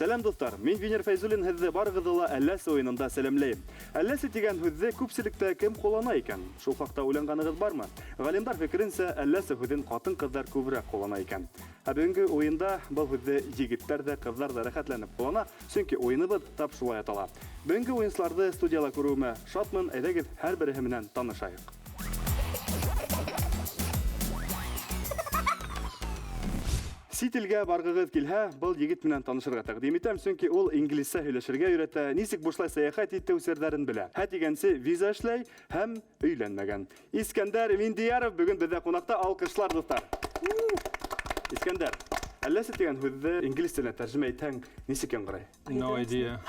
Сәләм, дуҫтар! Мин Венер Фәйзуллин һеҙҙе барығыҙҙы ла Әлләсе уйынында сәләмләйем. Әлләсе тигән һүҙҙе күпселектә кем ҡуллана икән? Шул хаҡта уйланғанығыҙ бармы? Ғалимдар фекеренсә, әлләсе һүҙен ҡатын-ҡыҙҙар күберәк ҡуллана икән. Ә бөгөнгө уйында был һүҙҙе егеттәр ҙә, ҡыҙҙар ҙа рәхәтләнеп ҡуллана, сөнки уйыныбыҙ тап шулай атала. Бөгөнгө уйынсыларҙы студияла күреүемә шатмын, әйҙәгеҙ, һәр береһе менән танышайыҡ. Сит илгә барғығыҙ килһә, был егет менән танышырға тәкъдим итәм, сөнки ул инглизсә һөйләшергә өйрәтә, нисек бушлай сәйәхәт итеү серҙәрен белә. Һә тигәнсе виза эшләй һәм өйләнмәгән. Искәндәр Миндияров бөгөн беҙҙә ҡунаҡта, алҡышлар, дуҫтар. Искәндәр, әлләсе тигән һүҙҙе инглиз теленә тәржемә итһәң, нисек яңғырай? No idea.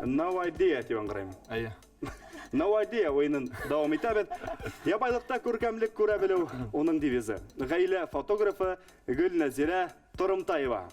No idea тип яңғыраймы? Әйе. No idea уйынын дауам итәбеҙ. Ябайлыҡта күркәмлек күрә белеү уның девизы. Ғаилә фотографы Гөлнәзирә Торымтаева.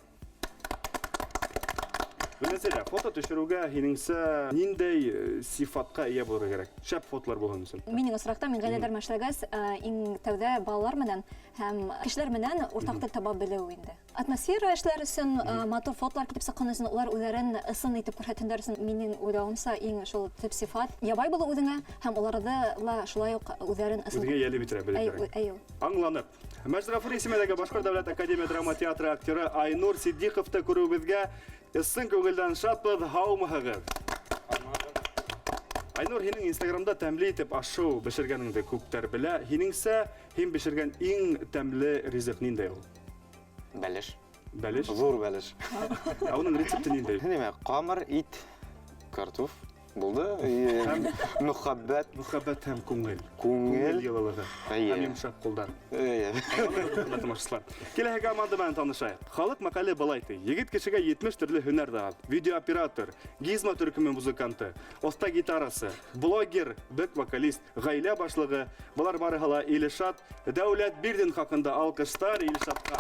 Гөлнәзирә, фото төшөрөүгә һинеңсә ниндәй сифатҡа эйә булырға кәрәк? Шәп фотолар булһын өсөн. Минең осракта мин гаиләләр менән эшләгәс, иң тәүҙә балалар менән һәм кешеләр менән уртак тел таба белеү инде. Атмосфера эшләр өсөн, матур фотолар килеп сыҡһын өсөн, улар үҙҙәрен ысын итеп күрһәтһендәр өсөн, минең уйлауымса, иң шул төп сифат ябай булыу үҙеңә һәм уларҙы ла шулай уҡ үҙҙәрен ысын Үҙеңә йәлеп иттерә белеү кәрәк. Әйе. Аңланыҡ. Мәжит Ғафури исемендәге Башҡорт дәүләт академия драма театры актеры Айнур Ситдиҡовты күреүебеҙгә ысын күңелдән шатбыҙ. Һаумыһығыҙ? Айнур, һинең Инстаграмда тәмле итеп аш-һыу бешергәнеңде күптәр белә. Һинеңсә, һин бешергән иң тәмле ризыҡ ниндәй ул? Бәлеш. Бәлеш? Ҙур бәлеш. Ә уның рецепты ниндәй? Нимә, ҡамыр, ит, картуф. Булды. Һәм мөхәббәт. Мөхәббәт һәм күңел. Күңел йылылығы. Һәм йомшаҡ ҡулдар. Хөрмәтле тамашасылар. Киләһе команда менән танышайыҡ. Халыҡ мәҡәле былай ти: егет кешегә 70 төрлө һөнәр ҙә аҙ. Видеооператор, гизмо төркөмө музыканты, оҫта гитарасы, блогер, бэк-вокалист, ғаилә башлығы. Былар барыһы ла Илшат Дәүләтбирҙин хаҡында алҡыштар Илшатҡа.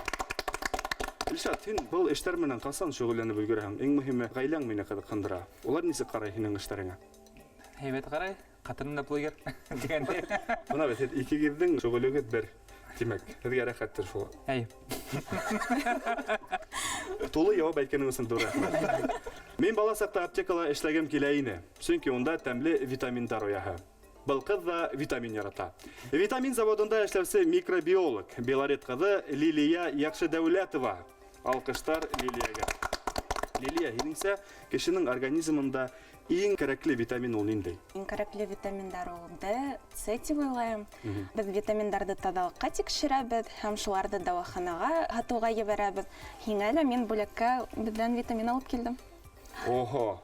Илшат, һин был эштәр менән ҡасан шөғөлләнеп өлгөрәһең? Иң мөһиме, ғаиләң мине ҡыҙыҡһындыра. Улар нисек ҡарай һинең эштәреңә? Һәйбәт ҡарай, ҡатыным да блогер тигәндәй. Бына бит һеҙ икегеҙҙең шөғөлөгөҙ бер. Тимәк, һеҙгә рәхәттер шул. Әй. Тулы яуап әйткәнең өсөн ҙур рәхмәт. Мин бала саҡта аптекала эшләгем килә ине, сөнки унда тәмле витаминдар ояһы. Был ҡыҙ ҙа витамин ярата. Витамин заводында эшләүсе микробиолог, Белорет ҡыҙы Лилия Яҡшыдәүләтова. Алҡыштар Лилиягә. Лилия, һинеңсә, кешенең организмында иң кәрәкле витамин ул ниндәй? Иң кәрәкле витаминдар ул D, C тип уйлайым. Беҙ витаминдарҙы таҙалыҡҡа тикшерәбеҙ һәм шуларҙы дауаханаға һатыуға ебәрәбеҙ. Һиңә лә мин бүләккә беҙҙән витамин алып килдем. Ого!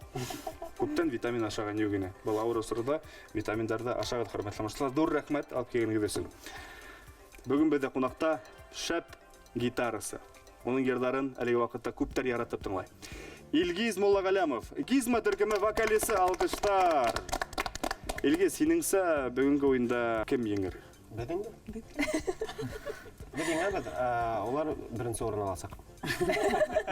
Күптән витамин ашаған юҡ ине. Был ауыр осорҙа витаминдарҙы ашағыҙ, хөрмәтле тамашасылар. Ҙур рәхмәт алып килгәнегеҙ өсөн. Бөгөн беҙҙә ҡунаҡта шәп гитарасы. Уның йырҙарын әлеге ваҡытта күптәр яратып тыңлай. Илгиз Муллағәләмов, Гизма төркөмө вокалисы, алҡыштар. Илгиз, һинеңсә бөгөнгө уйында кем еңер? Беҙ инде. Беҙ еңәбеҙ, улар беренсе урын аласаҡ.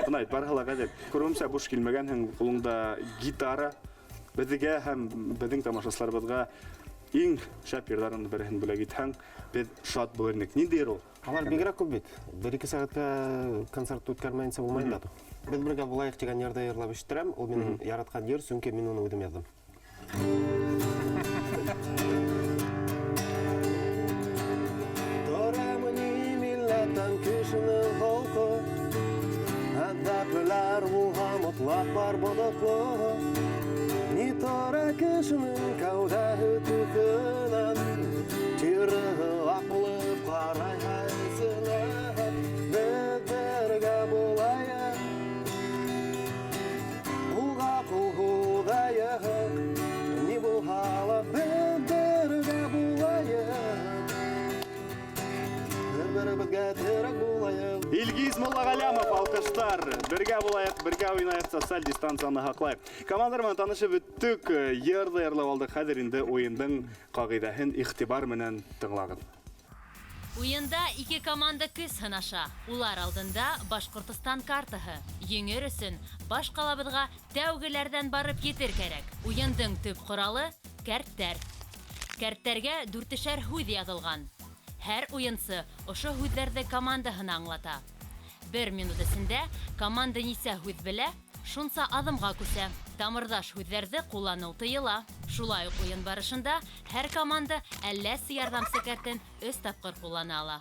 Бына әйт, барыһы ла ғәҙел. Күреүемсә, буш килмәгәнһең, ҡулыңда гитара. Беҙгә һәм беҙҙең тамашасыларыбыҙға иң шәп йырҙарының береһен бүләк итһәң, беҙ шат булыр инек. Ниндәй йыр ул? Алар бигерәк күп бит. Бер-ике сәғәткә концерт үткәрмәйенсә булмай инде. Беҙ бергә булайыҡ тигән йырҙы йырлап ишеттерәм. Ул минең яратҡан йыр, сөнки мин уны үҙем яҙҙым. Торамы ни милләттән кешенең холҡо? Әҙәплеләр булһа, мотлаҡ бар боҙоҡло. Ни тора кешенең кәүҙәһе төҫөнән? Тиреһе аҡ булып ҡарайһа эсенән. Беҙ бергә булайыҡ, ҡулға ҡул һуҙайыҡ. Ни булһа ла беҙ бергә булайыҡ, бер-беребеҙгә терәк булайыҡ. Илгиз Муллағәләмов, алҡыштар. Бергә булайыҡ, бергә уйнайыҡ, социаль дистанцияны һаҡлайыҡ. Командалар менән танышып бөттөк, йыр ҙа йырлап алдыҡ. Хәҙер инде уйындың ҡағиҙәһен иғтибар менән тыңлағыҙ. Уйында ике команда көс һынаша. Улар алдында Башҡортостан картаһы. Еңер өсөн баш ҡалабыҙға тәүгеләрҙән барып етер кәрәк. Уйындың төп ҡоралы кәрттәр. Кәрттәргә дүртешәр һүҙ яҙылған. Һәр уйынсы ошо һүҙҙәрҙе командаһына аңлата. Бер минут эсендә команда нисә һүҙ белә, шунса аҙымға күсә. Тамырҙаш һүҙҙәрҙе ҡулланыу тыйыла. Шулай уҡ уйын барышында һәр команда әлләсе ярҙамсы кәртен 3 тапҡыр ҡуллана ала.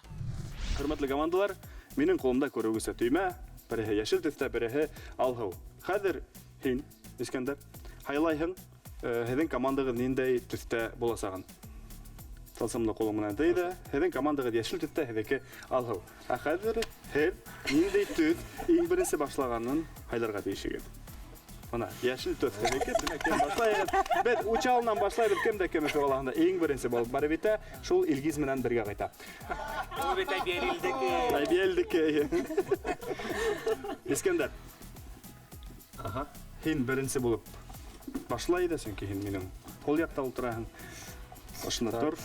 Хөрмәтле командалар, минең ҡулымда күреүегеҙсә төймә, береһе йәшел төҫтә, береһе алһыу. Хәҙер һин, Искәндәр, һайлайһың, һеҙҙең командағыҙ ниндәй төҫтә буласағын. Тылсымлы ҡулың менән тейҙе, һеҙҙең командағыҙ йәшел төҫтә, һеҙҙеке алһыу. Ә хәҙер һеҙ ниндәй төҫ иң беренсе башлағанын һайларға тейешегеҙ. Бына, йәшел төҫ һеҙҙеке, тимәк, кем башлайығыҙ? Беҙ Учалынан башлайбыҙ, кем дә кем Өфө ҡалаһында иң беренсе булып барып етә, шул Илгиз менән бергә ҡайта. Ул бит Әбйәлилдеке. Әбйәлилдеке, эйе. Искәндәр. Аха. Һин беренсе булып башлай ҙа, сөнки һин минең һул яҡта ултыраһың. Ошонда тор.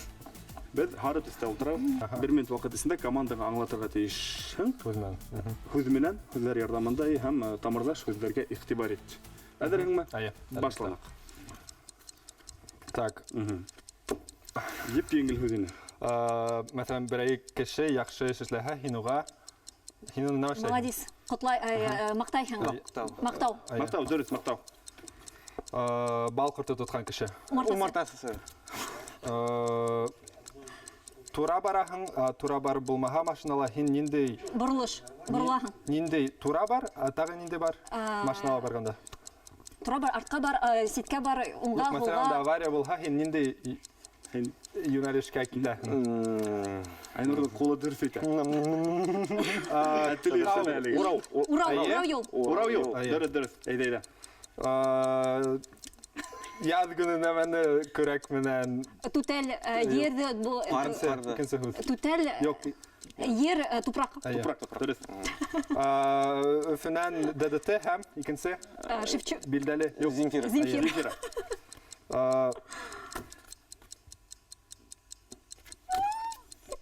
Беҙ һары төҫтә ултырабыҙ. Аха. Бер минут ваҡыт эсендә командаға аңлатырға тейешһең. Һүҙ менән. Һүҙ менән, һүҙҙәр ярҙамында һәм тамырҙаш һүҙҙәргә иғтибар ит. Әҙерһеңме? Әйе. Башланыҡ. Так. Еп еңел һүҙ ине. Мәҫәлән, берәй кеше яҡшы эш эшләһә, һин уға, һин уны нимә эшләйһең? Молодец. Ҡотлай, маҡтайһың. Маҡтау. Маҡтау. Әйе. Маҡтау, дөрөҫ, маҡтау. Бал ҡорто тотҡан кеше. Умартасы. Умартасы. Тура бараһың, тура барып булмаһа машинала һин ниндәй Боролош, боролаһың. Ниндәй тура бар, тағы ниндәй бар машинала барғанда? Тура бар, артҡа бар, ситкә бар, уңға, Юҡ, мәҫәлән, һулға. анда авария булһа, һин ниндәй Һин йүнәлешкә китәһең? Айнурҙың ҡулы дөрөҫ итә. Тел йөрөтә әлеге. Урау. Урау, Әйе. урау юл. Урау юл. Әйе. Дөрөҫ, дөрөҫ. Әйҙә, әйҙә. Яҙ көнө нәмәне көрәк менән Түтәл, ерҙе, бу, Икенсе, Ҡарҙы. икенсе һүҙ. Түтәл, Юҡ. ер, тупраҡ. Әйе. Тупраҡ, дөрөҫ. Өфөнән ДДТ һәм икенсе Шевчук. Билдәле. Юҡ. Земфира. Земфира. Земфира.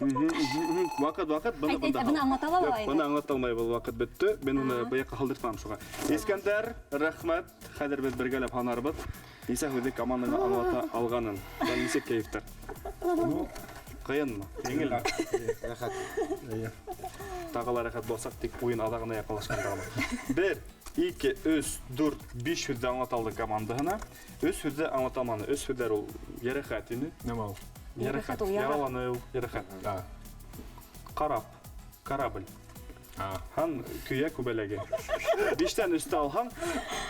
Ваҡыт, ваҡыт, быны Әйт, әйт, бында быны аңлата ала Юҡ, ла инде. быны аңлата алмай, был ваҡыт бөттө. Мин уны быяҡҡа ҡалдыртмам шуға. Искәндәр, рәхмәт. Хәҙер беҙ бергәләп һанарбыҙ. Нисә һүҙҙе команданы аңлата алғанын. Бына нисек кәйефтәр? Ҡыйынмы? Еңелме? Рәхәт. Эйе. Тағы ла рәхәт булсаҡ, тик уйын аҙағына яҡынлашҡанда ғына. 1, 2, 3, 4, 5 һүҙҙе аңлата алды командаһына. 3 һүҙҙе аңлата алманы. 3 һүҙҙәр ул йәрәхәт ине. Нимә ул? Йәрәхәт, Йәрәхәт ул, яра. яраланыу, йәрәхәт. Карап, корабль. Һәм көйә күбәләге. 5-тән өстә алһаң,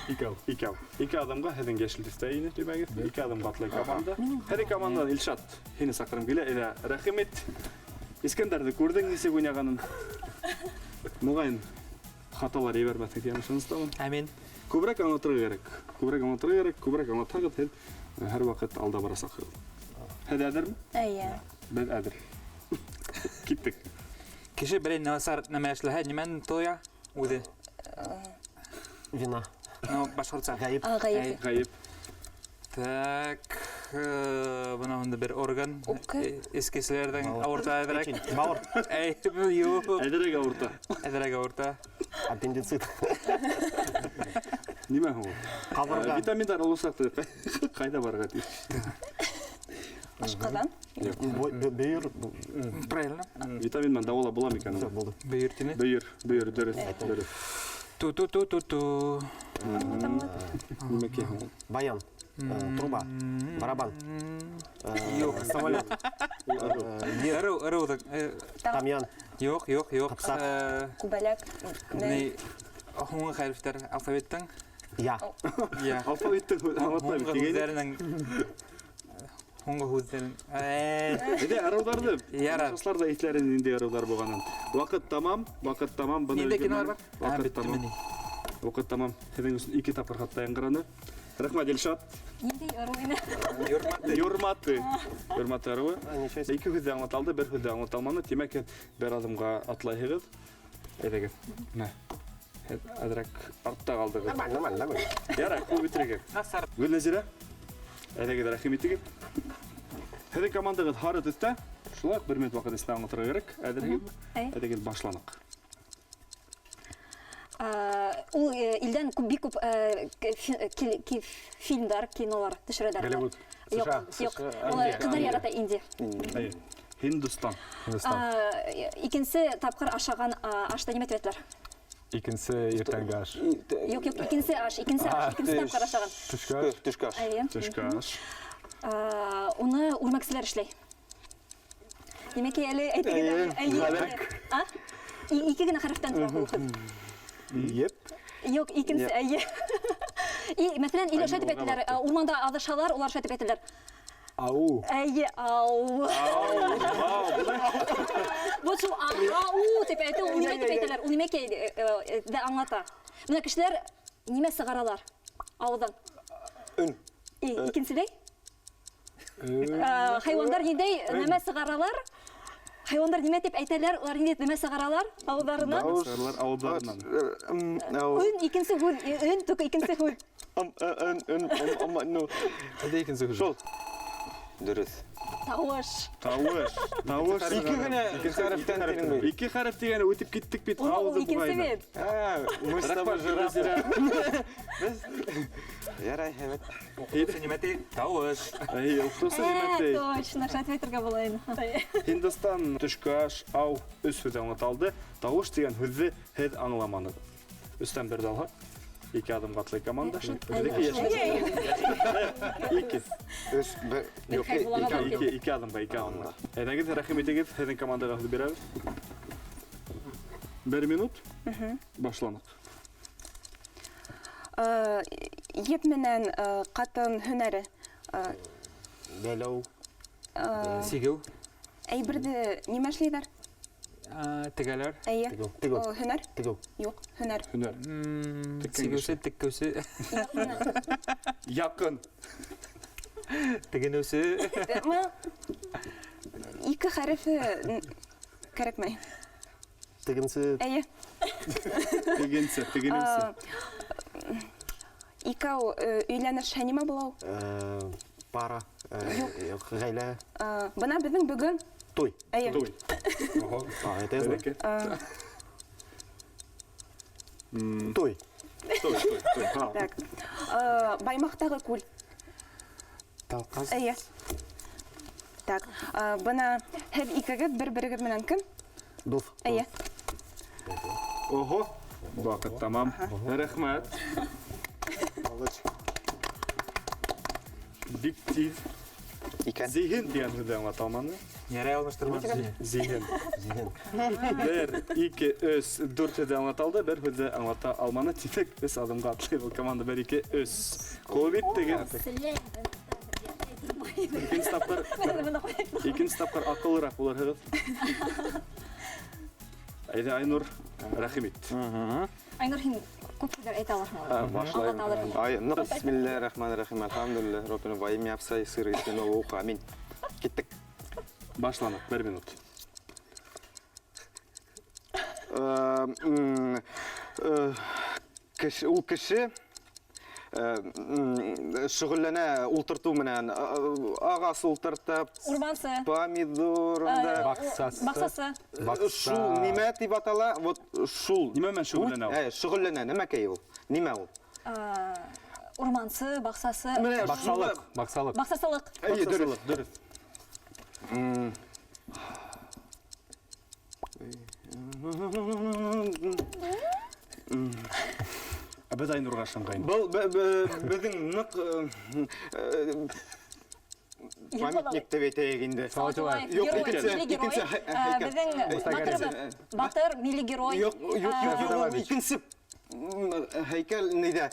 Икәү. Икәү. Ике аҙымға һеҙҙең йәшел төҫтә ине төймәгеҙ. Ике аҙымға атлай команда. Һеҙҙең командадан Илшат, һине саҡырым килә. Әйҙә, рәхим ит. Искәндәрҙе күрҙең нисек уйнағанын. Моғайын хаталар ебәрмәҫһең тигән ышаныстамын. Амин. Күберәк аңлатырға кәрәк. Күберәк аңлатырға кәрәк. Күберәк аңлатһағыҙ, һеҙ һәр ваҡыт алда барасаҡһығыҙ. Һеҙ әҙерме? Эйе. Беҙ әҙер. Киттек. Кеше берәй насар нәмә эшләһә, нимәне тоя үҙе? Вина. Ну, башҡортса. Ғәйеп. Ғәйеп. Ғәйеп. Так, бына унда бер орган. Үпкә. Эскеселәрҙең Бауыр. ауырта әҙерәк. Бауыр. Әй, юҡ. Әҙерәк ауырта. Әҙерәк ауырта. Аппендицит. Нимә һуң ул? Ҡабырға. Витаминдар алыусаҡ ҡайҙа барырға тейеш? Ашҡаҙан. Бөйөр. Правильно. Витамин менән дауалап була микән ул? Всё, булды. Бөйөр тине. Бөйөр, бөйөр, дөрөҫ, дөрөҫ. Ту-ту-ту-ту-ту. Нимәкәй һуң ул? Баян. Труба. Барабан. Юҡ. Самолет. Ырыу, ырыу да, Тамьян. Юҡ, юҡ, юҡ. Ҡыпсаҡ. Күбәләк. Ни, һуңғы хәрефтәр алфавиттың? Я. Я. Алфавиттың аңлатмай бит, Һуңғы тигәйне. һүҙҙәренең һуңғы һүҙҙәрен. Әйҙә, ырыуҙарҙы. Ярар. Тамашасылар ҙа иҫләрен ниндәй ырыуҙар булғанын. Ваҡыт тамам, ваҡыт тамам. Быны Ниндәй кинолар бар? өлгөрмәнем. Ваҡыт Бөттө тамам. мени. Ваҡыт тамам. Һеҙҙең өсөн 2 тапҡыр хатта яңғыраны. Рәхмәт, Илшат. Ниндәй ырыу ине? Юрматы. Юрматы. Юрматы ырыуы. Ничего себе. 2 һүҙҙе аңлата алды, 1 һүҙҙе аңлата алманы. Тимәк, һеҙ бер аҙымға атлайһығыҙ. Әйҙәгеҙ. Мә. Һеҙ әҙерәк артта ҡалдығыҙ. Нормально, нормально, нормально. Ярай, ҡыуып бөтөрөгөҙ. Гөлнәзирә, әйҙәгеҙ, рәхим итегеҙ. Һеҙҙең командағыҙ һары төҫтә. Шулай уҡ бер минут ваҡыт эсендә аңлатырға кәрәк. Әҙерһегеҙме? Әйҙәгеҙ башланыҡ. Ул илдән күп, бик күп фильмдар, кинолар төшөрәләр. Голливуд. Юҡ, юҡ. Ул ҡыҙҙар ярата Индия. Һиндостан. Һиндостан. Икенсе тапҡыр ашаған ашты нимә тип әйтәләр? Икенсе иртәнге аш. Юҡ, юҡ, икенсе аш, икенсе аш, икенсе тапҡыр ашаған. Төшкө аш. Төшкө аш. Әйе. Төшкө аш. Уны үрмәкселәр эшләй. Нимәкәй әле әйтегеҙ әле. Әйе. А? Ике генә хәрефтән тора ул һүҙ. Еп. Юҡ, икенсе, әйе. И, мәҫәлән, или ошай тип әйтәләр, урманда аҙашалар, улар ошай тип әйтәләр. Ау. Әйе, ау. Вот шул ау тип әйтеү, ул нимә тип әйтәләр? Ул нимәкәй дә аңлата. Бына кешеләр нимә сығаралар ауыҙҙан? Өн. И, икенселәй? Хайуандар ниндәй нәмә сығаралар? Хайуандар нимә тип әйтәләр? Улар ниндәй нәмә сығаралар ауыҙҙарынан? Сығаралар ауыҙҙарынан. Өн, икенсе һүҙ, өн, только икенсе һүҙ. Өн, өн, өн, Әйҙә икенсе һүҙ. Шул. Дөрөҫ. Тауыш. Тауыш. Тауыш. Ике генә хәрефтән тинең бит. Ике хәреф тигәне үтеп киттек бит. Ул Ауыҙы икенсе буғайны. бит. Мы с тобой жирафы. Без Ярай, һәйбәт. Уҡытыусы нимә ти? Тауыш. Әй, уҡытыусы нимә ти? Точно, шулай тип әйтергә була инде. Һиндостан төшкө аш, ау, өс һүҙ аңлата алды. Тауыш тигән һүҙҙе һеҙ аңламанығыҙ. Өстән бер далһа. Ике аҙым ҡатлы команда. Беҙҙеке йәшел. Ике. Өс, бер, Юҡ, Бер хәл ике, була ике, ике аҙымға, ике аҙымға. Әйҙәгеҙ, рәхим итегеҙ, һеҙҙең командаға һүҙ бирәбеҙ. Бер минут. Башланыҡ. Еп менән ҡатын һөнәре. Бәләү. Сигеү. Әйберҙе нимә эшләйҙәр? Тегәләр. Әйе. Тегеү. Тегеү. Һөнәр? Тегеү. Юҡ, һөнәр. Һөнәр. Теккән Сигеүсе, кеше. теккеүсе. Яҡын. Тегенеүсе. Ике хәрефе кәрәкмәй. Тегенсе. Әйе. Тегенсе, тегенеүсе. Икәү өйләнешһә нимә була ул? Пара, Юҡ. ғаилә. Бына беҙҙең бөгөн. Туй. Әйе. Туй. А, это я знаю. Бәләкәй. Туй. Туй, туй, туй. Ха. Так. Баймаҡтағы күл. Талҡаз. Әйе. Так. Бына һеҙ икегеҙ бер-берегеҙ менән кем? Дуҫ. Әйе. Ого. Ваҡыт тамам. Рәхмәт. Бик тиҙ. Икән. Зиһен тигән һүҙҙе аңлата алманы. Ярай алмаштырманы. Зиһен. Зиһен. Бер, ике, өс, дүрт һүҙҙе аңлата алды, бер һүҙҙе аңлата алманы. Тимәк, өс аҙымға атлай был команда. Бер, ике, өс. Ҡыуып еттегеҙ. Икенсе тапҡыр, икенсе тапҡыр аҡыллыраҡ булырһығыҙ. Әйҙә, Айнур, рәхим ит. Айнур, һин күп һүҙҙәр әйтә алырһың. Башлайым. Аңлата алырһың. Ай, ныҡ бисмиллахир-рахманир-рахим. Әлхәмдүлилләһи раббил аләмин. Во имя Отца и Сына и Святого Духа. Аминь. Киттек. Башланыҡ, бер минут. Ул кеше шөғөлләнә ултыртыу менән, ағас ултыртып, Урмансы. помидорында. Баҡсасы. Баҡсасы. Баҡса. Шул нимә тип атала? Вот шул. Нимә менән шөғөлләнә ул? Шөғөлләнә, нәмәкәй ул? Нимә ул? Урмансы, баҡсасы. Менә Баҡсалыҡ, шулар. баҡсалыҡ. Баҡсасылыҡ. Әйе, дөрөҫ. Баҡсасылыҡ, дөрөҫ. Ә беҙ Айнурға ышанғайныҡ. Был беҙҙең ныҡ памятник тип әйтәйек инде. Салават Юлаев. Юҡ, Герой, икенсе, милли герой. икенсе һәйкәл. Беҙҙең Мустафа батыр, батыр, милли герой. Юҡ, юҡ, юҡ, юҡ, икенсе һәйкәл нейҙә?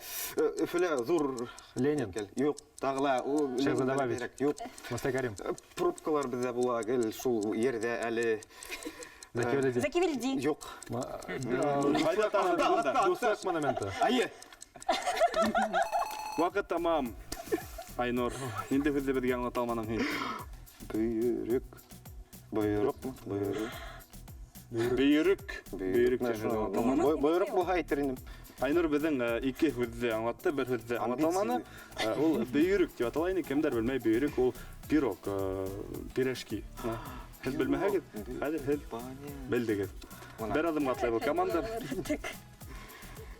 Өфөлә ҙур Ленин. һәйкәл. Юҡ, тағы ла, Шәйхзада Ленин Бабич. кәрәк. Юҡ. Мостай Карим. Пробкалар беҙҙә була гел шул ерҙә әле. Зәки Вәлиди. Зәки Вәлиди. Юҡ. Ҡайҙа тағы бында? Дуҫлыҡ монументы. Әйе. Ваҡыт тамам. Айнур, ниндәй һүҙҙе беҙгә аңлата алманың һин? Бөйөрөк. Бойороҡмы? Бойороҡ. Бөйөрөк. Бөйөрөк тигән һүҙҙе аңлата алманы. Бойороҡ булһа әйтер инем. Айнур беҙҙең ике һүҙҙе аңлатты, бер һүҙҙе аңлата алманы. Ул бөйөрөк тип атала ине, кемдәр белмәй, бөйөрөк ул пирог, пирожки. Һеҙ белмәһәгеҙ, хәҙер һеҙ белдегеҙ. Бер аҙымға атлай был команда.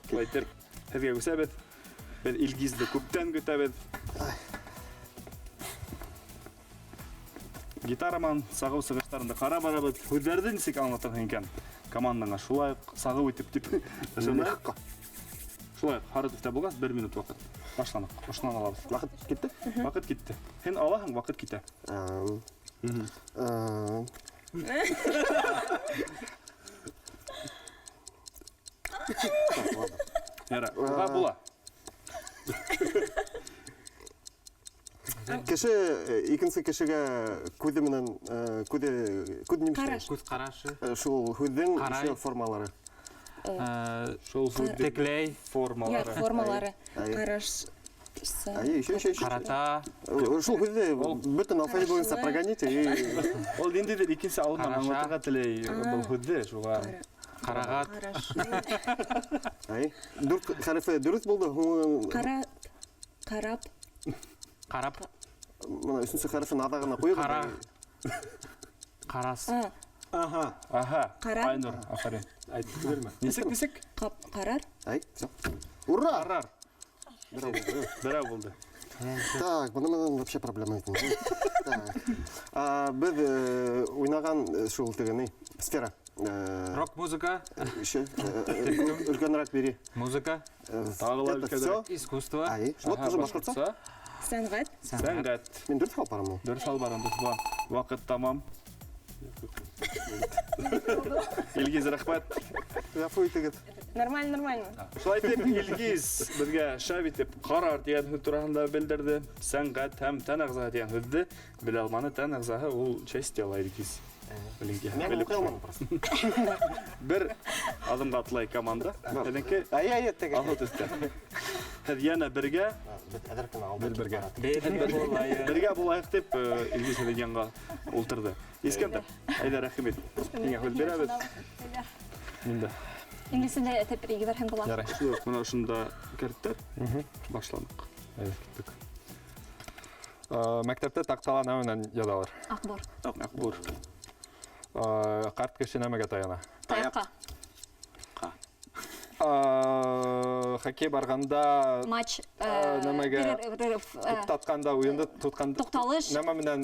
Шулай итеп, һеҙгә күсәбеҙ. Беҙ Илгизде күптән көтәбеҙ. Гитара менән сағыу сығыштарында ҡарап барабыҙ. Һүҙҙәрҙе нисек аңлатырһың икән? Командаңа шулай уҡ сағыу итеп тип ышанайыҡ. Шулай уҡ һары төҫтә булғас, бер минут ваҡыт. Башланыҡ. Ошонан алабыҙ. Ваҡыт китте? Ваҡыт китте. Һин алаһың, ваҡыт китә. Яра, уға була. Кеше икенсе кешегә күҙе менән күҙе күҙ нимә? Ҡараш. Күҙ ҡарашы. Шул һүҙҙең Ҡарай. формалары. Шул һүҙҙең Текләй. формалары. Юҡ, формалары. Әйе. Ҡараш. Әйе, еще, еще, еще. Ҡарата. Шул һүҙҙе бөтөн алфавит буйынса прогоните и Ул ниндәйҙер икенсе алымдан Ҡараша. аңлатырға теләй был һүҙҙе, шуға. Ҡарағат. Ҡараш. Әй, дүрт хәрефе дөрөҫ булды, һуң Ҡара. Ҡарап. Ҡарап. Мына өсөнсө хәрефен аҙағына ҡуйығыҙ. Ҡара. Ҡарас. Аха. Аха. Ҡарар. Айнур, афарин. Әйтеп түгелме? Нисек, нисек? Ҡап, ҡарар. Әй, всё. Ура! Ҡарар. Берәү булды. Берәү булды. Так, бының менән вообще проблема юҡ. Так. Беҙ уйнаған шул теге ни, сфера. Рок музыка. Еще өлкәнерәк бири. Музыка. Тағы ла Это өлкәнерәк. всё. Искусство. Ай, вот тоже башҡортса. Сәнғәт. Сәнғәт. Мин дөрөҫ алып барамын. Дөрөҫ алып барам, дөрөҫ була. Ваҡыт тамам. Илгиз, рәхмәт. Ғәфү итегеҙ. Нормально, нормально. Шулай итеп, Илгиз беҙгә шәп итеп ҡарар тигән һүҙ тураһында белдерҙе. Сәнғәт һәм тән ағзаһы тигән һүҙҙе белә алманы. Тән ағзаһы ул часть тела, Илгиз. Мин уҡый алманым просто. Бер аҙымға атлай команда. Һеҙҙеке Әйе, әйе, теге. алһыу төҫтә. Һеҙ йәнә бергә, Беҙ әҙер кенә алда. Бер бергә. Бергә булайыҡ. бергә булайыҡ тип Илгиз һеҙҙең янға ултырҙы. Искәндәр, әйҙә рәхим ит. Һиңә һүҙ бирәбеҙ. Мин дә. Инглиз телендә әйтеп ебәрһәң була. Ярай. Шулай уҡ мына ошонда кәрттәр башланыҡ. Әйҙә, киттек. Мәктәптә таҡтала нәмә менән яҙалар? Аҡбур. Аҡбур. Ҡарт кеше нәмәгә таяна? Таяҡҡа. Хоккей барғанда Матч, нәмәгә туҡтатҡанда, уйынды тотҡанда Туҡталыш. Нәмә менән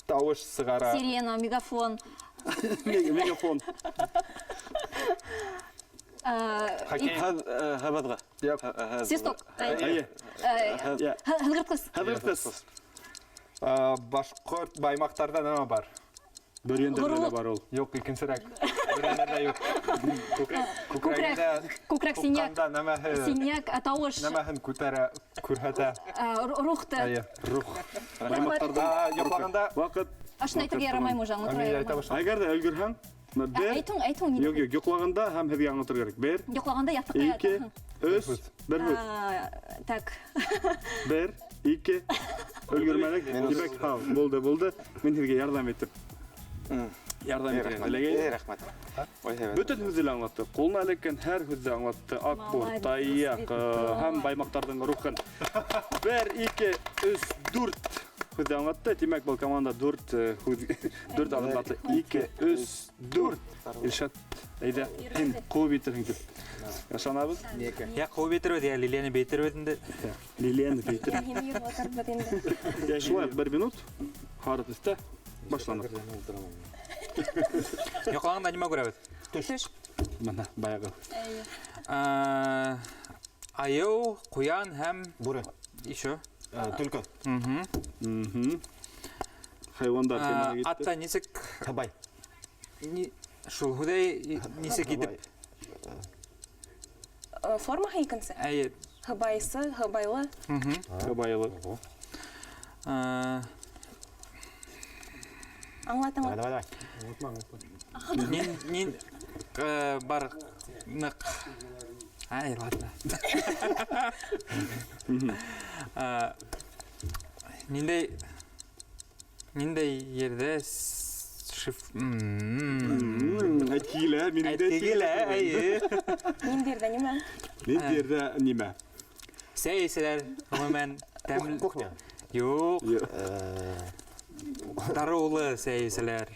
тауыш сығара? Сирена, мегафон. Мегафон. Хоккей. Һабаҙға. Юҡ. Свисток. Әйе. Һыҙғыртҡыс. Һыҙғыртҡыс. Башҡорт баймаҡтарҙа нәмә бар? Бөрйәндәрҙә лә бар ул. Юҡ, икенсерәк. Бөрйәндәрҙә юҡ. Күкрәгендә Күкрәк, синяк. туҡҡанда нәмәһе? Синяк, тауыш. Нәмәһен күтәрә, күрһәтә. Рухты. Әйе. Рух. Баймаҡтарҙа Йоҡлағанда ваҡыт. Ашын әйтергә ярамаймы уже, аңлатырға Мин әйтә ярамай. башланым. Әгәр ҙә өлгөрһәң, бер. Әйтең, әйтең, ни Юҡ, юҡ, йоҡлағанда һәм һеҙгә аңлатырға кәрәк. Бер. Йоҡлағанда яҫтыҡҡа Ике, ятаһың. өс, бер һүҙ. Так. Бер, ике, өлгөрмәнек. Тимәк, һау, булды, булды. Мин һеҙгә ярҙам итеп. Ярҙам итергә теләгәйнем. Рәхмәт. Ой, һәйбәт. Бөтөн һүҙҙе лә аңлатты. Ҡулына эләккән һәр һүҙҙе аңлатты. Аҡбур, Молодец, таяҡ, Виталий. һәм баймаҡтарҙың рухын. Бер, ике, өс, дүрт һүҙҙе аңлатты. Тимәк, был команда дүрт һүҙ, дүрт аҙымға атлай. Ике, өс, дүрт. Илшат, әйҙә, һин ҡыуып етерһең тип ышанабыҙ. Я ҡыуып етербеҙ, я Лилияны бейтербеҙ инде. Лилияны бейтер. Я һине йоҡлатырбыҙ инде. Шулай, бер минут. Һары төҫтә башланыҡ. Йоҡлағанда нимә күрәбеҙ? Төш. Мына, баяғы. Айыу, ҡуян һәм Бүре. Еще. Төлкө. Хайуандар темаға китте. Атта нисек Һыбай. Шул һүҙәй нисек итеп? Формаһы икенсе. Әйе. Һыбайсы, һыбайлы. Һыбайлы. Аңлатыңмы? Давай, давай, давай. Нин, нин, бар ныҡ. Ай, ладно. Ниндәй ерҙә шиф, Әйт килә, минең дә Әйт килә, әйе. Ниндәй ерҙә нимә? Ниндәй ерҙә нимә? Сәй эсәләр, ғөмүмән, тәмле. Кухня. Юҡ. Юҡ. Дарыулы сәй эсәләр.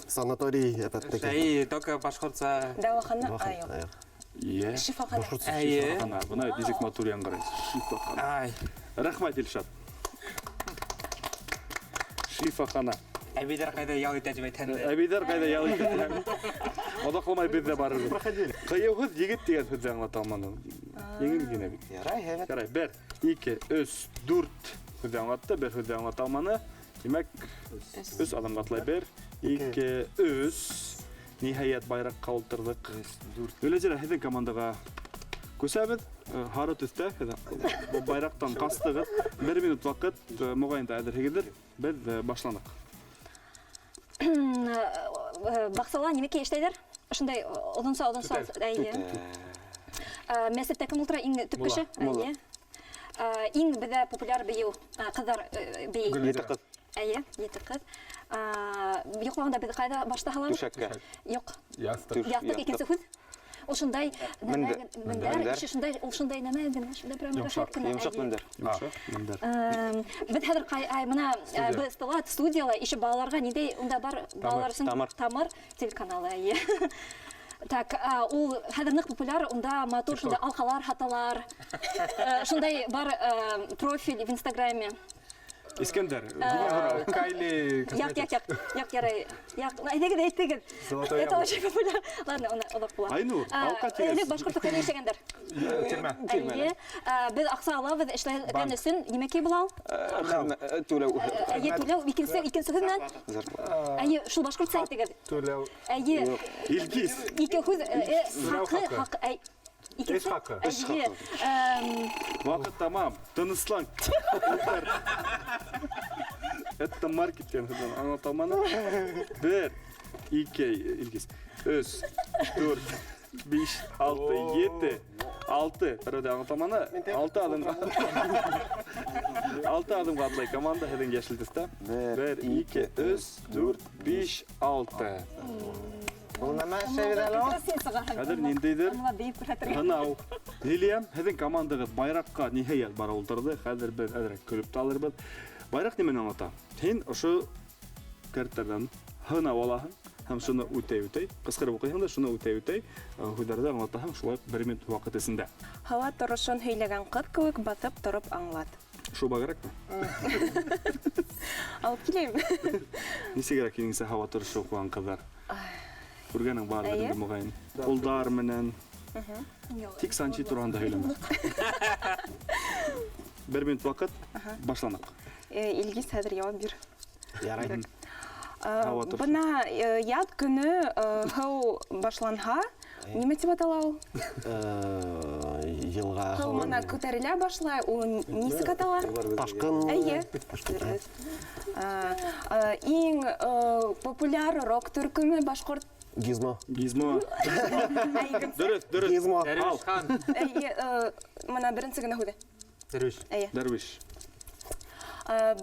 Санаторий, опять-таки. Сәй, только башҡортса. Дауахана, а, юҡ. Е. Шифахана. Әйе. Шифахана. Бына нисек матур яңғырай. Шифахана. Ай. Рәхмәт, Илшат. Шифахана. Әбейҙәр ҡайҙа ял итә тип әйтһәң. Әбейҙәр ҡайҙа ял итә. Оҙаҡламай беҙ ҙә барырбыҙ. Проходили. Ҡыйыуһыҙ егет тигән һүҙҙе аңлата алманым. Еңел генә бит. Ярай, һәйбәт. Ярай, 1, 2, 3, 4 һүҙҙе аңлатты, бер һүҙҙе аңлата алманы. Тимәк, 3 аҙымға атлай. 1, 2, 3. Ниһайәт байраҡҡа ултырҙыҡ. 4. Гөләзирә, һеҙҙең командаға күсәбеҙ. Һары төҫтә һеҙ байраҡтан ҡастығыҙ. 1 минут ваҡыт, моғайын да әҙерһегеҙҙер. Беҙ башланыҡ. Баҡсала нимәкәй эшләйҙәр? Ошондай оҙонса, оҙонса, әйе. Мәсеттә кем ултыра? Иң төп кеше? Әйе. Иң беҙҙә популяр бейеү, ҡыҙҙар бейей. Ете ҡыҙ. Әйе, ете ҡыҙ. Йоҡлағанда беҙ ҡайҙа башта һалабыҙ? Түшәккә. Юҡ. Яҫтыҡ. Яҫтыҡ икенсе һүҙ. Ул шундай нәмә, Мендәр. мендәр, шундай, ул шундай нәмә генә, шундай прям Йомшаҡ. рәхәт кенә, Йомшаҡ әйе. мендәр. Йомшаҡ мендәр. Беҙ хәҙер ҡай, ай, бына, беҙ столат, студияла, ише балаларға ниндәй унда бар, балалар өсөн Тамыр. Тамыр телеканалы, әйе. Так, ул хәҙер ныҡ популяр, унда матур шундай алҡалар һаталар. Шундай бар, профиль в Инстаграме. Искәндәр, Кайли Яҡ, яҡ, яҡ, яҡ, ярай. Яҡ, әйҙәгеҙ, әйтегеҙ. Золотой Это очень популяр. Ладно, уны оҙаҡ була. Айнур, алҡа тигәс. Элек башҡорт төкәнендә эшләгәндәр. Тирмә. Әйе. Беҙ аҡса алабыҙ, эшләгән Банк. өсөн нимәкәй була ул? Түләү. Әйе, түләү, икенсе һүҙ менән. Әйе, шул башҡортса әйтегеҙ. Түләү. Әйе. Илгиз. Ике һүҙ, Түләү хаҡы, хаҡы. хаҡ, әй, икенсе. Эш хаҡы. Эш Әйе. Ваҡыт тамам. Тыныслан. Это маркет тигән һүҙҙән аңлата алманым. 1, 2, Илгиз. 3, 4, 5, 6, 7, 6. Берәү ҙә аңлата алманы. 6 аҙымға. 6 аҙымға атлай команда һеҙҙең йәшел төҫтә. 1, 2, 3, 4, 5, 6. Был нәмә эшләйбеҙ әле ул? Хәҙер ниндәйҙер Аңлап бейеп күрһәтергә. һынау. Лилия, һеҙҙең командағыҙ байраҡҡа ниһайәт барып ултырҙы. Хәҙер беҙ әҙерәк көлөп тә алырбыҙ. Байраҡ нимәне аңлата? Һин ошо кәрттәрҙән һынау алаһың һәм шуны үтәй-үтәй, ҡысҡырып уҡыйһың да шуны үтәй-үтәй, һүҙҙәрҙе аңлатаһың шулай 1 минут ваҡыт эсендә. Һауа торошон һөйләгән ҡыҙ кеүек баҫып тороп аңлат. Шуба кәрәкме? Алып киләйем. Нисегерәк һинеңсә һауа торошо уҡыған ҡыҙҙар? Күргәнең барҙыр Әйе. инде моғайын. Ҡулдар менән. Тик Санчи тураһында һөйләмә. 1 минут ваҡыт, башланыҡ. Илгиз, хәҙер яуап бир. Ярай. Һауа торошо. Бына яҙ көнө һыу башланһа, нимә тип атала ул? Йылға Һыу һыуы. бына күтәрелә башлай, ул нисек атала? Ташҡын. Әйе. Ташҡын. Иң популяр рок төркөмө башҡорт. Гизмо. Гизмо. Әйе. Дөрөҫ, дөрөҫ. Гизмо. Дәрвиш хан. Әйе, бына беренсе генә һүҙе. Дәрвиш. Әйе. Дәрвиш.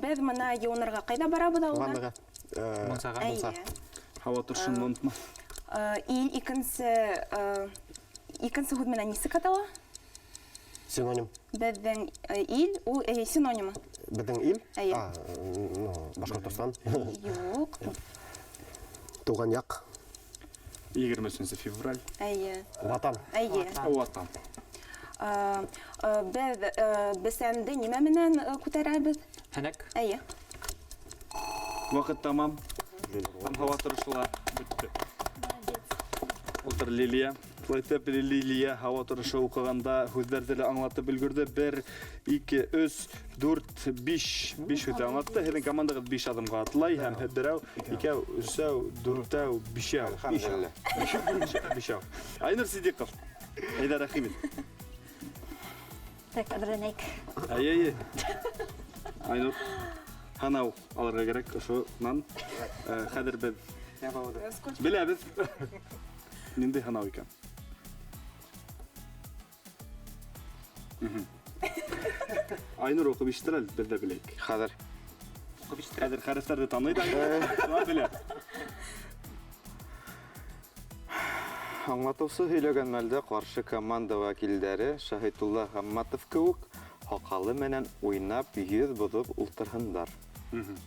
Беҙ бына йыуынырға ҡайҙа барабыҙ ауылда? Ваннаға. Мунсаға. Әйе. Һауа торошон онотма. Ил икенсе һүҙ менән нисек атала? Синоним. Беҙҙең ил, ул, синонимы. Беҙҙең ил? Әйе. Башҡортостан. Юҡ. Туған яҡ. Егерме өсөнсө февраль. Әйе. Ватан. Әйе. Ватан. Беҙ бесәнде нимә менән күтәрәбеҙ? Һәнәк. Әйе. Ваҡыт тамам. Һәм һауа торошо ла бөттө. Ултыр Лилия. Шулай итеп, Лилия һауа торошо уҡығанда һүҙҙәрҙе лә аңлатып өлгөрҙө. 1, 2, 3, 4, 5. 5 һүҙҙе аңлатты. Һеҙҙең командағыҙ 5 аҙымға атлай һәм берәү, икәү, өсәү, дүртәү, бишәү. Әлхәмдүлилләһ. Бишәү. Айнур Сидиҡов. Әйҙә, рәхим ит. Так, әҙерләнәйек. Әйе, әйе. Айнур, һынау алырға кәрәк ошонан. Хәҙер беҙ беләбеҙ ниндәй һынау икән. Айнур уҡып ишетер әле, беҙ ҙә беләйек. Хәҙер. Уҡып ишетер. Хәҙер хәрефтәрҙе таный да Айнур. Шуға белә. Аңлатыусы һөйләгән мәлдә ҡаршы команда вәкилдәре Шаһитулла Хамматов кеүек Һаҡалы менән уйнап, йөҙ боҙоп ултырһындар.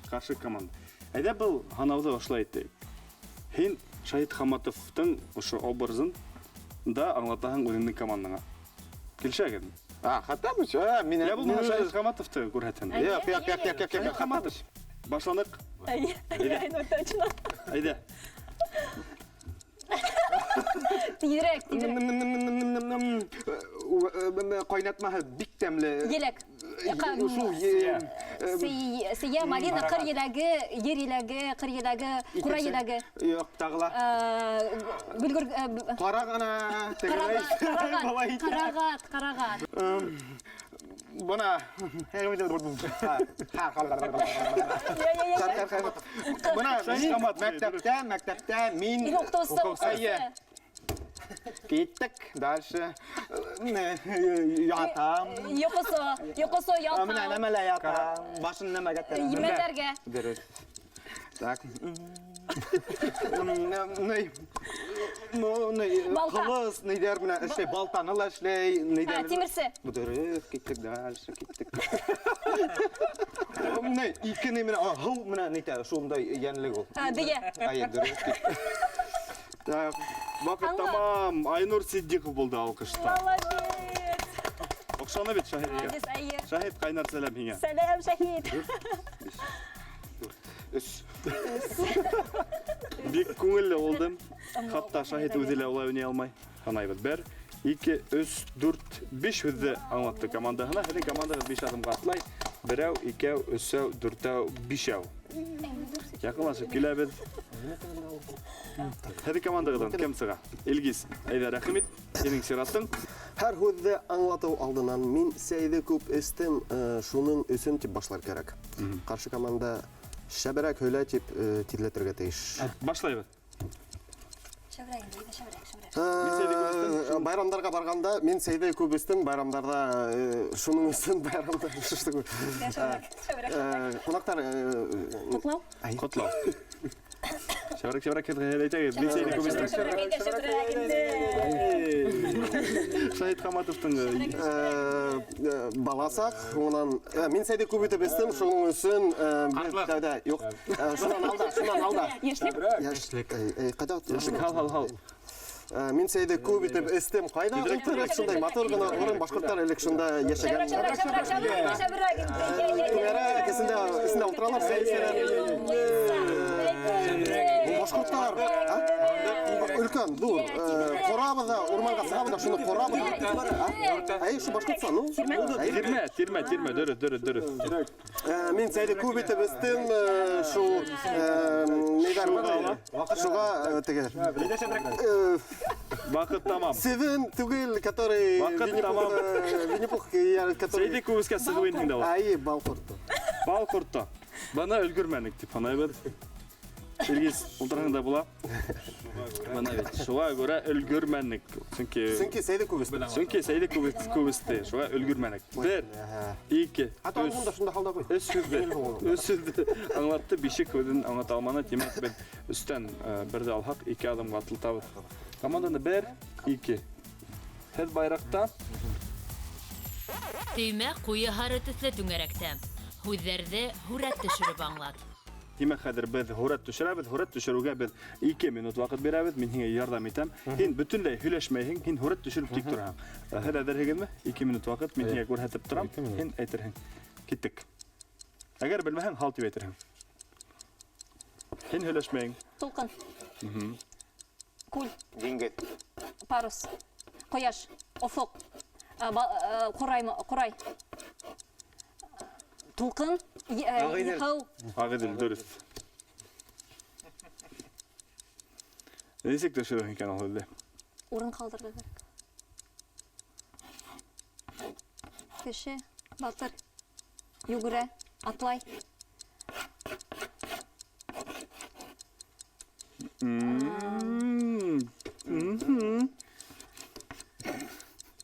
Ҡаршы команда. Әйҙә был һанауҙы ошолай итәйек. Һин Шаһит Хаматовтың ошо образын да аңлатаһың үҙеңдең командаңа. Килешәгеҙме? А, Хаттабыч, а, мин Я булмаһа Шаһит Хаматовты күрһәтһен. Юҡ, юҡ, юҡ, юҡ, юҡ, Шаһит Хаматов. Башланыҡ. Әйе, әйе, точно. Әйҙә. Тиҙерәк, тиҙерәк. Ҡайнатмаһы бик тәмле. Еләк. Шул Сейә, малина, ҡыр еләге, ер еләге, ҡыр еләге, ҡура еләге. Юҡ, тағы ла. Бөлгөр... Ҡара ғына. Ҡарағат, ҡарағат, ҡарағат. Бына. Бына мәктәптә, мәктәптә мин... Уҡытыусы. Киттек, дальше. Ятам. Йоҡосо, йоҡосо, ялҡау. Менә нәмәлә ятам. Башын нәмәгә тәрәм. Емәләргә. Дөрөҫ. Так. Ҡылыс, нейҙәр менән эшләй, балтаны ла эшләй, нейҙәр. Тимерсе. Дөрөҫ, киттек дальше, киттек. Ней, ике ни менән, һыу менән нитә, шундай йәнлек ул. Дөйә. Әйе, дөрөҫ. Так, ваҡыт тамам. Айнур Сиддиҡов булды алҡышта. Молодец. Оҡшаны бит Шаһиткә. Молодец, әйе. Шаһит, ҡайнар сәләм һиңә. Сәләм, Шаһит. 4, 5, 4, 3. Бик күңелле булды. Хатта Шаһит үҙе лә улай уйнай алмай. Һанайбыҙ. 1, 2, 3, 4, 5 һүҙҙе аңлатты командаһына. Һеҙҙең командағыҙ 5 аҙымға атлай. 1, 2, 3, 4, 5. Яҡынлашып киләбеҙ. Һеҙҙең командағыҙҙан кем сыға? Илгиз, әйҙә рәхим ит. Һинең сиратың. Һәр һүҙҙе аңлатыу алдынан мин сәйҙе күп эстем, шуның өсөн тип башлар кәрәк. Ҡаршы команда шәберәк һөйлә тип тиҙләтергә тейеш. Башлайбыҙ. Шәберәк инде, әйҙә, шәберәк, шәберәк. Байрамдарға барғанда мин сәйҙе күп эстем, байрамдарҙа шуның өсөн байрамда Шәберәк, шәберәк. Ҡунаҡтар Ҡотлау? Ҡотлау. Шәберәк, шәберәк, әйтәгеҙ, мин сәйҙе күп эстем. Шәберәк, әйҙә, шәберәк инде. Шаһит Хаматовтың баласаҡ, унан мин сәйҙе күп итеп эстем, шуның өсөн тәүҙә юҡ. Шунан алда, шунан алда. Йәшлек? Йәшлек. Ҡайҙа? Йәшлек, һал, һал, һал. Мин сәйҙе күп итеп эстем. Ҡайҙа ултырып, шундай матур ғына урын, башҡорттар элек шунда йәшәгән. Шәберәк, шәберәк, шәберәк, шәберәк инде. Түңәрәк, эсендә ултыралар, сәй эсәләр. Бу башҡорттар, а? Өлкән, ҙур. Ҡорабыҙ ҙа, урманға сығабыҙ ҙа, шуны ҡорабыҙ. Әй, ошо башҡортса, ну. Тирмә, тирмә, тирмә, дөрөҫ, дөрөҫ, дөрөҫ. Мин сәйҙе күп итеп эстем, шул нейҙәр шуға теге. Ваҡыт тамам. Севен түгел, который Ваҡыт тамам. Винни-Пух, который Сәйҙе күп эскәс сығып инең дә ул. Әйе, бал ҡорто. Бал ҡорто. Бына өлгөрмәнек тип һанайбыҙ. Илгиз, ултырһаң да була. Бына бит, шуға күрә өлгөрмәнек. Сөнки Сөнки сәйҙе күп эсте. Сөнки сәйҙе күп эсте, шуға өлгөрмәнек. 1, 2, Хатта 3. унда шунда һалда ҡуй. Өс һүҙҙе, өс һүҙҙе аңлатты, бишек һүҙен аңлата алманы. Тимәк, беҙ өстән берҙе алһаҡ, 2 аҙымға атлатабыҙ. Команданы 1, 2. Һеҙ байраҡта. Төймә ҡуйы һары төҫлө түңәрәктә. Һүҙҙәрҙе һүрәт төшөрөп аңлат. Тимәк, хәҙер беҙ һүрәт төшөрәбеҙ. Һүрәт төшөрөүгә беҙ 2 минут ваҡыт бирәбеҙ. Мин һиңә ярҙам итәм. Һин бөтөнләй һөйләшмәйһең, һин һүрәт төшөрөп тик тораһың. Һеҙ әҙерһегеҙме? 2 минут ваҡыт, мин һиңә күрһәтеп торам. Һин әйтерһең. Киттек. Әгәр белмәһәң, һал тип әйтерһең. Һин һөйләшмәйһең. Тулҡын. Күл. Диңгеҙ. Парус. Ҡояш. Офоҡ. Ҡурай, ҡурай. Тулҡын. Ағиҙел. Һыу. Ағиҙел, дөрөҫ. Нисек төшөрөһөң икән ул һүҙҙе? Урын ҡалдырырға кәрәк. Кеше, батыр, йүгерә, атлай.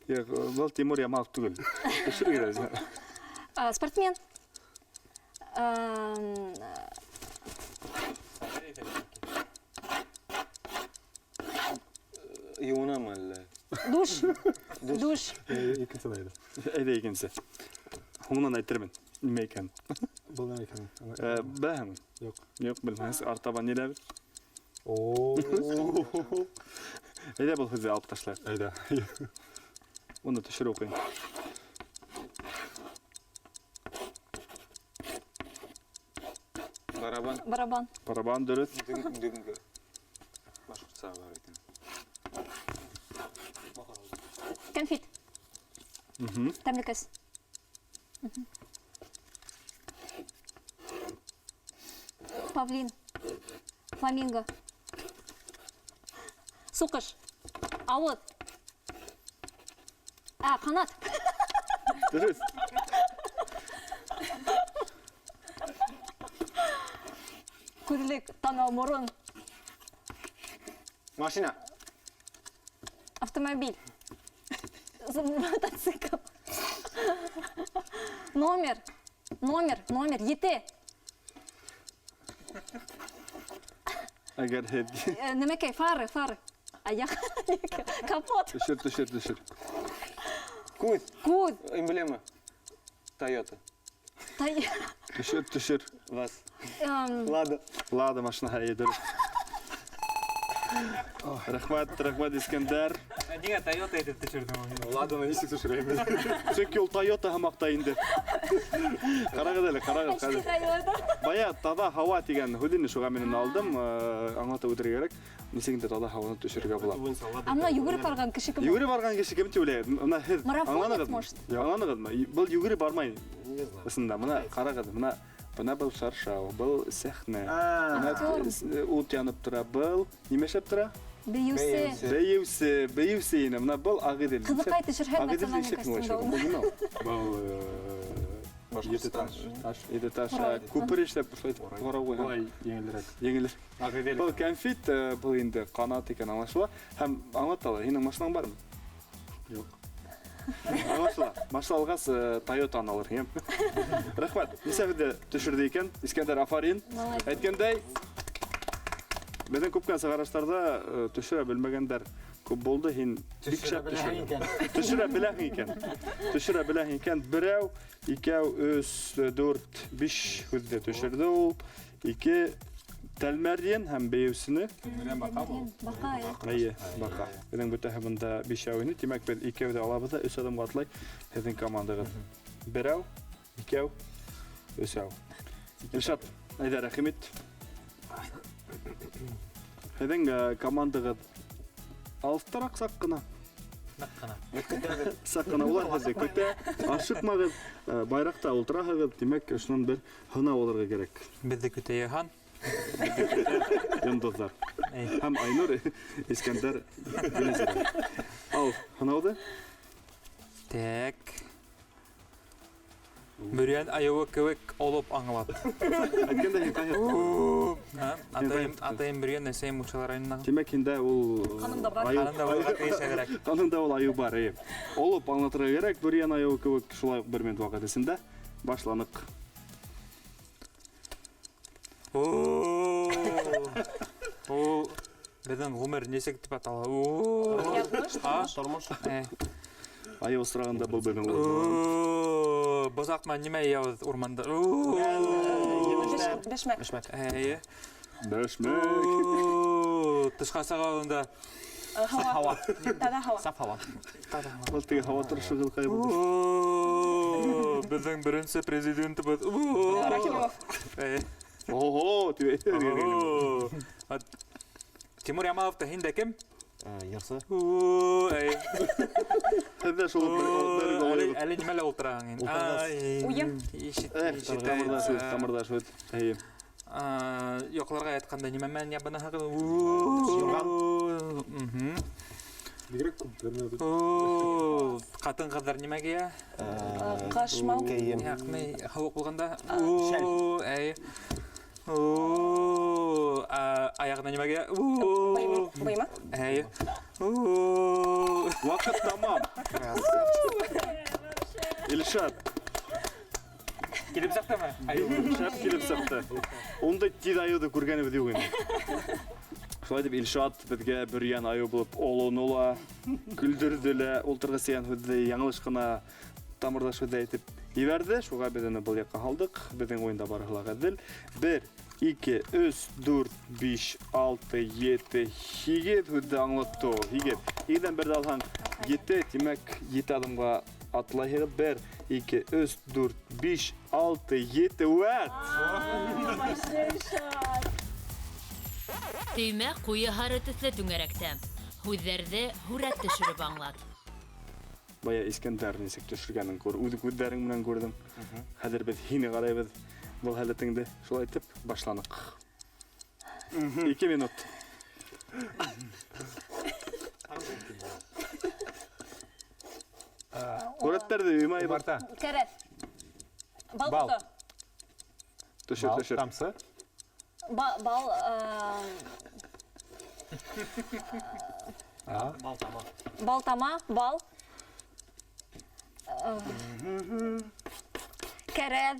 Юҡ, был Тимур Ямалов түгел. Төшөрөгөҙ әле. Спортсмен. Йыуынамы әллә? Душ. Душ. Икенсе әйҙә. Әйҙә икенсе. Һуңынан әйтермен. Нимә икән? Был нәмә икән? Беләһеңме? Юҡ. Юҡ, белмәҫ. Артабан ниләбеҙ? О. Әйҙә был һүҙҙе алып ташлайыҡ. Әйҙә. Уны төшөрөү ҡыйын. Барабан. Барабан. Барабан дөрөҫ. Дөңгө. Башҡортса бар икән. Кәнфит. Тәмлекәс. Павлин. Фламинго. Суҡыш. Ауыҙ. Ә, ҡанат. Дөрөҫ. Күҙлек, танау, морон. Машина. Автомобиль. Мотоцикл. Номер. Номер, номер. Ете. Әгәр һеҙ Нәмәкәй, фары, фары. Аяҡ. Капот. Төшөр, төшөр, төшөр. Күҙ. Күҙ. Эмблема. Тойота. Төшөр, төшөр. Вас. Лада. Лада машинаһы, әйе, дөрөҫ. Рәхмәт, рәхмәт, Искәндәр. Ниңә Тойота итеп төшөрҙөң? Ладаны нисек төшөрәйем? Сөнки ул Тойота һымаҡ та инде. Ҡарағыҙ әле, ҡарағыҙ, хәҙер. Бая таҙа һауа тигән һүҙ инде, шуға мин уны алдым. Аңлатып үтергә кәрәк. Нисек инде таҙа һауаны төшөрөргә була? Ә мына йүгереп барған кеше кем? Йүгереп барған кеше кем тип уйлайһың? Мына һеҙ Марафонец, аңланығыҙмы? может? Аңланығыҙмы? Был йүгереп бармай. Ысында, мына ҡарағыҙ, мына Бына был шаршау, был сәхнә. Бына ут янып тора, был нимә эшләп тора? Бейеүсе. Бейеүсе, бейеүсе ине. Бына был Ағиҙел. Ҡыҙыҡай төшөрһәң, Ағиҙел национальный нисек костюмда ул? ул. Был нимә ул? Был Ете таш. Ете таш. Күпер эшләп шулай итеп ҡарау ҡуйған. Былай еңелерәк. Еңелерәк. Ағиҙел. Был кәнфит, был инде ҡанат икән аңлашыла. Һәм аңлата ла, һинең машинаң бармы? Юҡ. Аңлашыла. Машина алғас, Тойотаны алыр, һин. Рәхмәт. Нисә һүҙҙе төшөрҙө икән? Искәндәр, афарин. Молодец. Әйткәндәй, беҙҙең күп кенә сығарыштарҙа төшөрә белмәгәндәр күп булды. Һин бик шәп Төшөрә беләһең төшөрҙөң. икән. Төшөрә беләһең икән. Төшөрә беләһең икән. Берәү, икәү, өс, дүрт, биш һүҙҙе төшөрҙө ул. Ике тәлмәрйен һәм бейеүсене. Тәлмәрйен баҡа был? Баҡа, эйе. Эйе, баҡа. Беҙҙең бөтәһе бында бишәү ине. Тимәк, беҙ икәүҙе алабыҙ ҙа өс аҙымға атлай һеҙҙең командағыҙ. Берәү, икәү, өсәү. Илшат, әйҙә, рәхим ит. Һеҙҙең командағыҙ алыҫтараҡ саҡ ҡына. Ныҡ ҡына. Саҡ ҡына улар һеҙҙе көтә. Ашыҡмағыҙ, байраҡта ултыраһығыҙ. Тимәк, ошонан бер һынау алырға кәрәк. Беҙҙе көтә Йыһан. Йондоҙҙар. Эй. Һәм Айнур, Искәндәр, Гөлназира. Ал, һынауҙы. Так. Бөрйән айыуы кеүек олоп аңлат. Әйткәндә һин ҡайһы? Атайым бөрйән, әсәйем Мунсала районынан. Тимәк, һиндә ул Ҡаныңда бар. аю. Ҡаныңда булырға тейеш әҙерәк. Ҡаныңда ул айыу бар, эйе. Олоп аңлатырға кәрәк, бөрйән айыуы кеүек шулай уҡ бер минут ваҡыт эсендә башланыҡ. Ул беҙҙең ғүмер нисек тип атала? Яҙмыш, тормош. Айыу осрағында был беҙҙең Быҙаҡ менән нимә йыябыҙ урманда? Бешмәк. Бешмәк. Эйе. Бешмәк. Тышҡа сыға алдында. Һауа. Һауа. Таҙа һауа. Саф һауа. Таҙа һауа. Был теге һауа торошо ҡылҡай булды. Беҙҙең беренсе президентыбыҙ. Рахимов. Ого, тип әйтергә кәрәк. Тимур Ямалов та һин дә кем? Йырсы. Эй. Һеҙ дә шул бер гол. Әле нимәлә ултыраһың инде? Уйым. Тамырҙаш һүҙ, тамырҙаш һүҙ. Эйе. Йоҡларға ятҡанда нимә менән ябынаһығыҙ? Бигерәк күп бер нәмә. Ҡатын-ҡыҙҙар нимә кейә? Ҡашмау. Кейем. Яҡны һыуыҡ булғанда. Шәл. Әй. Аяғына нимә кейә? Быйма. Әй. Ваҡыт тамам. Илшат. Килеп сыҡтымы? Шәп килеп сыҡты. Ундай тиҙ айыуҙы күргәнебеҙ юҡ инде. Шулай итеп Илшат беҙгә бөрйән айыу булып олоно ла, көлдөрҙө лә, ултырғыс тигән һүҙҙе яңылыш ҡына тамырҙаш һүҙҙе әйтеп ебәрҙе. Шуға беҙ уны был яҡҡа һалдыҡ. Беҙҙең уйында барыһы ла ғәҙел. 1, 2, 3, 4, 5, 6, 7, 8 һүҙҙе аңлатты ул. 8. 8-дән берҙе алһаң, 7, тимәк, 7 аҙымға атлайһығыҙ. 1, 2, 3, 4, 5, 6, 7, үәт! Төймә ҡуйы һары төҫлө түңәрәктә. Һүҙҙәрҙе һүрәт төшөрөп аңлат. Бая Искәндәр нисек төшөргәнен күр, үҙ күҙҙәрең менән күрҙең. Хәҙер беҙ һине ҡарайбыҙ был һәләтеңде. Шулай итеп башланыҡ. 2 минут. Һүрәттәрҙе өймәй бар. Умарта. Кәрәҙ. Бал Бал. ҡото. Төшөр, Бал, төшөр. тамсы. Бал, бал тама, бал. Кәрәҙ.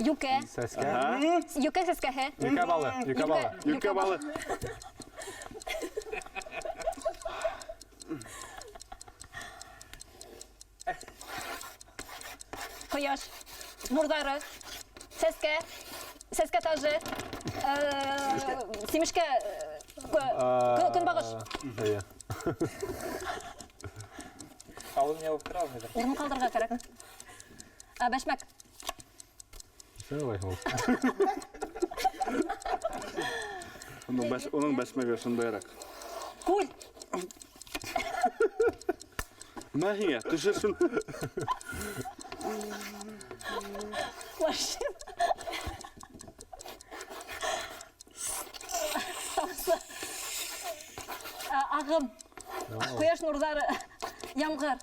Юкә. Сәскә. Юкә сәскәһе. Юкә балы, юкә балы. Юкә балы. Ҡояш. Нурҙары. Сәскә. Сәскә тажы. Симешкә, көнбағыш. Эйе. Ауыҙын ябып тора алмайҙар. Урын ҡалдырырға кәрәк. Бәшмәк. Һин улай һуң. Уның бәшмәге шундайыраҡ. Күл. Мә һиңә, төшөр шуны. Машина. Тамсы. Ағым. Ҡояш нурҙары. Ямғыр.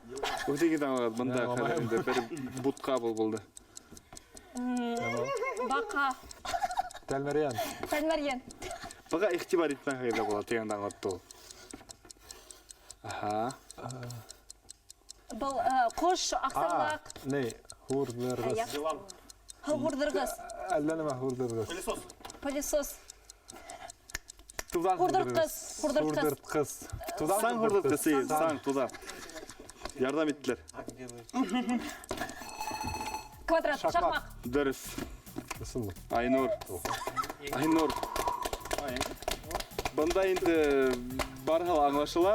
Үҙегеҙ аңлағыҙ, бында хәҙер инде бер бутҡа был булды. Баҡа. Тәлмәрйән. Тәлмәрйән. Быға иғтибар итмәһәгеҙ ҙә була тигәнде аңлатты ул. Аһа. Был ҡош, аҡсарлаҡ. Ни, һурҙырғыс. Йылан. Һурҙырғыс. Әллә нәмә һурҙырғыс. Пылесос. Пылесос. Туҙан Һурҙыртҡыс, һурҙыртҡыс. Һурҙыртҡыс. Туҙан Саң һурҙыртҡыс, саң, туҙан. Ярҙам иттеләр. Квадрат, Шаҡмаҡ. шаҡмаҡ. Дөрөҫ. Ысынмы? Айнур. Айнур. Бында инде барыһы ла аңлашыла.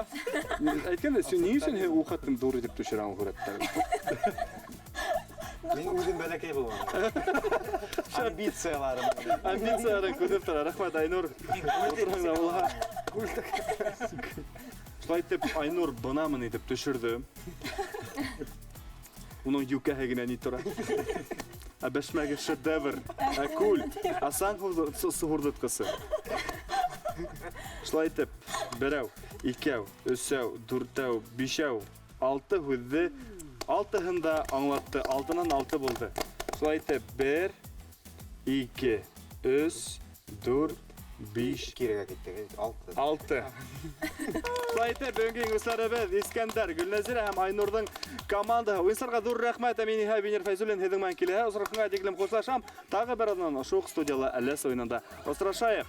Әйткәндә, һин ни өсөн һин уҡаттың ҙур итеп төшөрәң һүрәттәрҙе? Мин үҙем бәләкәй булам. Амбицияларым. Амбицияларың күренеп тора. Рәхмәт, Айнур. Ултырһаң да булһа. Шулай итеп, Айнур бынамын итеп төшөрҙө. Уның йүкәһе генә ни тора. Ә бәшмәге шедевр, ә күл, ә саң һурҙыртҡысы. Шулай итеп, берәү, икәү, өсәү, дүртәү, бишәү, алты һүҙҙе алтыһын да аңлатты, алтынан алты булды. Шулай итеп, 1, 2, 3, 4, 5. Кирегә киттек, алты. 6. Шулай итеп, бөгөнгө еңеүселәребеҙ Искәндәр, Гөлнәзирә һәм Айнурҙың командаһы. Уйынсыларға ҙур рәхмәт. Ә мин иһә Венер Фәйзуллин һеҙҙең менән киләһе осрашҡанға тиклем хушлашам. Тағы бер аҙнанан ошо уҡ студияла Әләс уйынында осрашайыҡ.